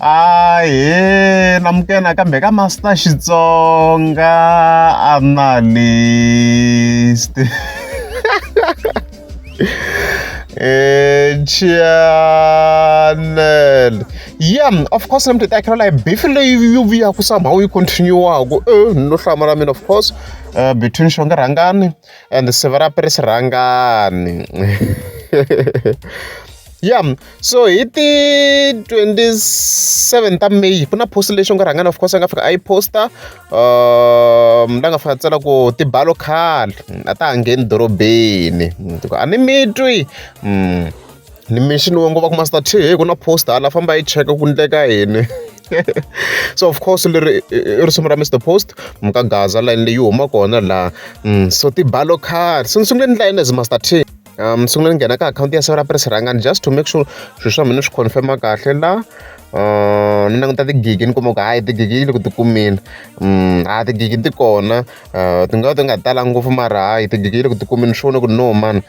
Ahee namukela nakambe ka Master Xitsonga Analyst channel yeah of course namuntlha hi ta hakela laha beef leyi yi vuyaku somehow yi continue-waku no hlamala mina of course between Xongi Rhangani and Sivara Prince Rhangani ya so hi ti 27 ta May ku na post leyi Xongi Rhangani of course a nga fika a yi posta la nga fika a tsala ku tibalo khale a ta ha ngheni dorobeni a ni mi twi ni mention-iwe ngopfu va ku Master T hey ku na post hala famba yi cheka ku endleka yini so of course leri i risimu ra Mr Post muka Gaza line leyi huma kona laha so tibalo khale so ni sungule ni layeni as Master T ni sungule ni nghena ka akhawunti ya Sivara Prince Rhangani just to make sure swilo swa mina swi confirm-a kahle la ni languta tigigi ni kuma ku hayi tigigi yi le ku ti kumeni a tigigi ti kona ti nga va ti nga talanga ngopfu mara hayi tigigi yi le ku ti kumeni swi vona ku no man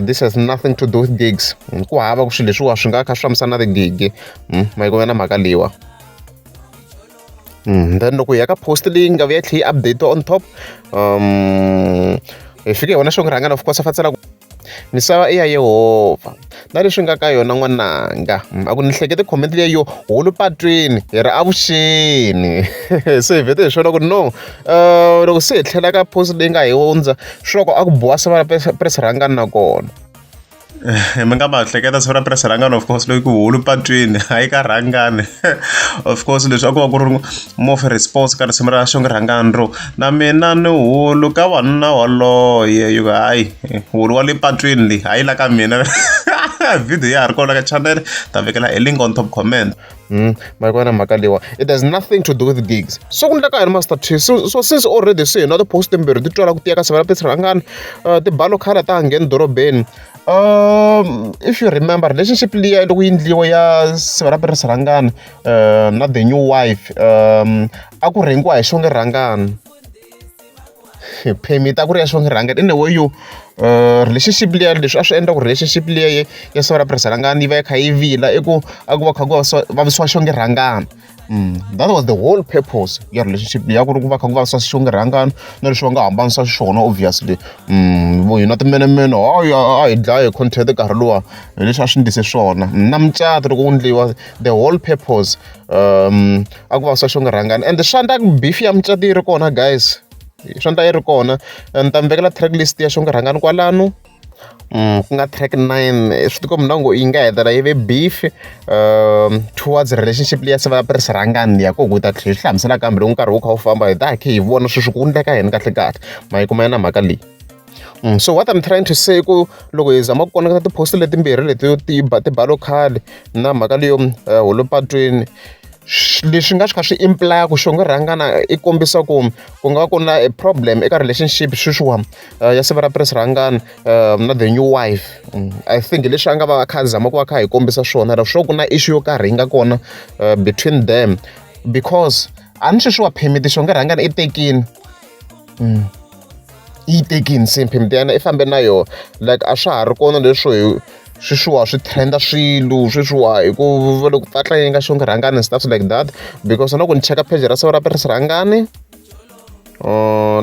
this has nothing to do with gigs ku hava ku swilo leswiwa swi nga kha swi fambisana na tigigi ma yi vona mhaka leyiwa then loko hi ya ka post leyi nga vuya tlhe yi update on top hi fike hi vona Xongi Rhangani of course a fatsela ku misava i ya Yehovha na leswi nga ka yona n'wananga a ku ni hlekete comment leyi yo hulu patwini hi ri avuxeni se hi vhete hi swona ku no loko se hi tlhela ka post leyi nga hi hundza swi loko a ku boha Sivara Prince Rhangani nakona mi nga ma hleketa siku ra Prince Rhangani of course loyi ku hulu patwini hayi ka Rhangani of course leswi a ku va ku ri more of response ka risimu ra Xongi Rhangani ro na mina ni hulu ka wanuna waloye yi ku hayi hulu wa le patwini leyi hayi la ka mina video ya ha ri kona ka channel ta vekela e link on top comment Ma yi vona mhaka leyiwa it has nothing to do with gigs so ku endleka yini Master T so since already se hi na ti-post timbirhi ti twala ku tiya ka Sivara Prince Rhangani tibalo khale ta ha ngheni dorobeni if you remember relationship liya loko yi endliwa ya Sivara Prince Rhangani na the new wife a ku rhengiwa hi Xongi Rhangani permit a ku ri ya Xongi Rhangani in a way yo relationship liya leswi a swi endla ku relationship liya ya Sivara Prince Rhangani yi va yi kha yi vila i ku a ku va kha ku vavisiwa Xongi Rhangani that was the whole purpose ya relationship liya ku ri ku va kha ku vavisiwa Xongi Rhangani na leswi va nga hambanisa xiswona obviously vo hina timenemene hayi a hi dlaya hi content nkarhi luwa hi leswi a swi ndlise swona na mucato loko wu endliwa the whole purpose a ku vavisiwa Xongi Rhangani and swa endla ku beef ya mucato yi ri kona guys swa endla yi ri kona ni ta mi vekela track list ya Xongi Rhangani kwalano ku nga track 9 swi tikomba na ngo yi nga hetelela yi ve beef towards relationship liya Sivara Prince Rhangani liya ku ta tlhela hi hlamusela kambe loko nkarhi wu kha wu famba hi ta kha hi vona sweswi ku endleka yini kahle kahle ma yi kuma yona mhaka leyi so what I'm trying to say ku loko hi zama ku koneketa ti-post letimbirhi leti ti ba tibalo khale na mhaka leyo holo patwini leswi nga swi kha swi imply ku Xongi Rhangani i kombisa ku ku nga va ku na a problem eka relationship sweswiwa ya Sivara Prince Rhangani na the new wife I think hi leswi a nga va a kha a zama ku va kha hi kombisa swona leswaku ku na issue yo karhi yi nga kona between them because a ni sweswiwa permit Xongi Rhangani i tekini yi tekini se permit ya yena i fambe na yona like a swa ha ri kona leswo hi sweswiwa swi trend-a swilo sweswiwa hi ku va le ku tlatlayeni ka Xongi Rhangani and stuff like that because na ku ni cheka page ra Sivara Prince Rhangani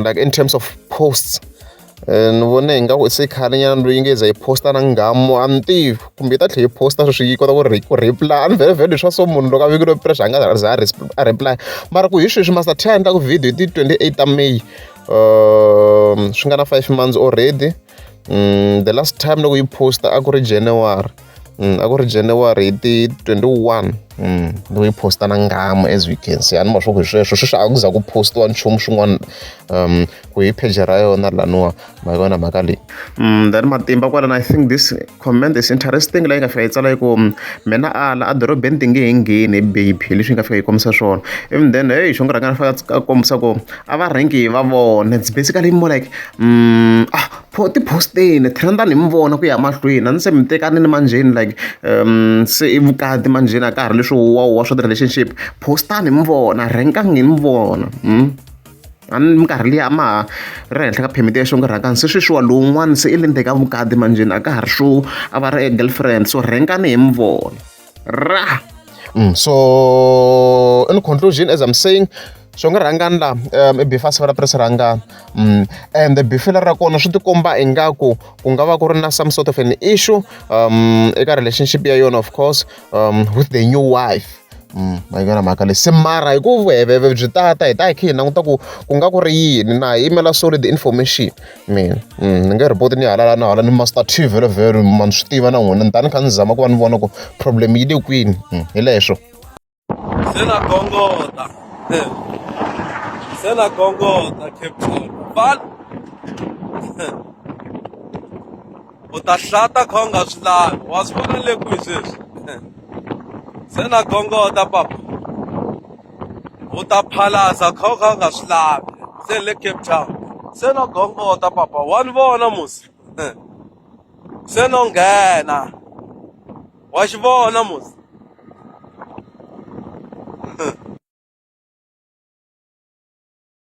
like in terms of posts ni vone ingaku se khale nyana loyi nge za yi posta na nghamu a ni tivi kumbe yi ta tlhela yi posta sweswi yi kota ku ku reply a ni vhele leswa so munhu loko a vekile pressure a nga za a reply mara ku hi sweswi Master T a endlaku video hi ti 28 ta May swi nga na 5 months already the last time loko yi posta a ku ri January a ku ri January hi ti 21 loko yi posta na nghamu as we can see a ni ma swa ku hi sweswo sweswi a ku za ku postiwa nchumu xin'wana ku hi page ra yona laniwa ma yi vona mhaka leyi then matimba kwalano I think this comment is interesting leyi nga fika yi tsala yi ku mina ala a dorobeni ti nge he ngheni baby hi leswi yi nga fika yi kombisa swona even then hey Xongi Rhangani fika a kombisa ku a va rhengi hi va vona it's basically more like ah ti posteni trendani hi mi vona ku ya mahlweni a ni se mi tekanini manjheni like se i vukati manjheni a ka ha ri leswo huwahuwa swa ti-relationship postani hi mi vona rhengani hi mi vona a ni minkarhi liya a ma ha ri henhla ka permit ya Xongi Rhangani se sweswiwa lowun'wana se i le ndzeni ka vukati manjheni a ka ha ri swo a va ri e girlfriend so rhengani hi mi vona ra So in conclusion, as I'm saying, Xongi Rhangani la i beef a sivela Prince Rhangani and beef leri ra kona swi tikomba ingaku ku nga va ku ri na some sort of an issue eka relationship ya yona, of course, with the new wife. Ma yi vona mhaka leyi se, mara hi ku vuheveve byi tata hi ta hi kha hi languta ku ku nga ku ri yini na hi yimela solid information. Mina ni nge report ni hala na hala ni Master T vhele vhele, ma ni swi tiva na n'wina, ni ta ni kha ni zama ku va ni vona ku problem yi le kwini. Hi leswo. Se na gongota, se na gongota Cape Town, pfala u ta hlata kha u nga swi lavi, wa swi vona le kwihi sweswi. Se na gongota papa, u ta phalaza kha u kha u nga swi lavi. Se le Cape Town se no gongota papa, wa ni vona musi, se no nghena, wa xi vona musi.